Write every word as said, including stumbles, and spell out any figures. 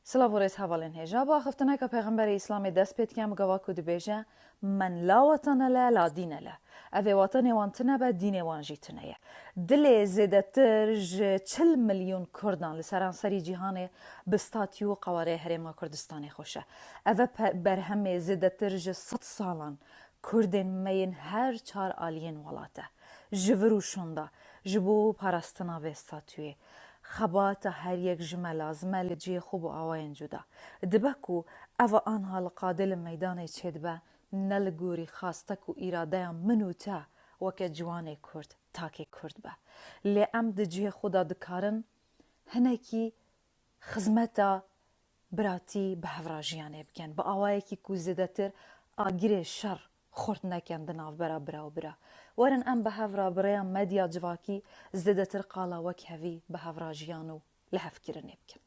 Silav û rêz hevalên hêja, bi axiftineka Pêxemberê Îslamê dest pê dikem, gava ku dibêje, "Men la watan e le, la dîn e le." Ev ê watanê wan tune be, dînê wan jî tune ye. Dilê zêdetir ji çil milyon Kurdan li seranserî cîhanê bi statû û qewarê Herêma Kurdistanê xweş e. Ev e pe-, berhemê zêdetir ji sed salan Kurdên me yên her çar aliyên welat e. Ji vir û şûnda, ji bo parastina vê statûyê, xebata her yek ji me lazim e li cihê xwe bo awayên cuda. Dibe ku ev anha li qadê li meydanê çêdibe, ne li gorî xastek û îradeya min û te weke ciwanê Kurd, takê Kurd be. Lê em di cihê xwe de dikarin hinekî xizmeta biratî bi hev re jiyanê bikin, bi awayekî ku zêdetir agirê şer xurt nekin di navbera bira û bira. Werin em bi hev re bi rêya medya civakî zêdetir qala wekhevî bi hev re jiyan û lihevkirinê bikin.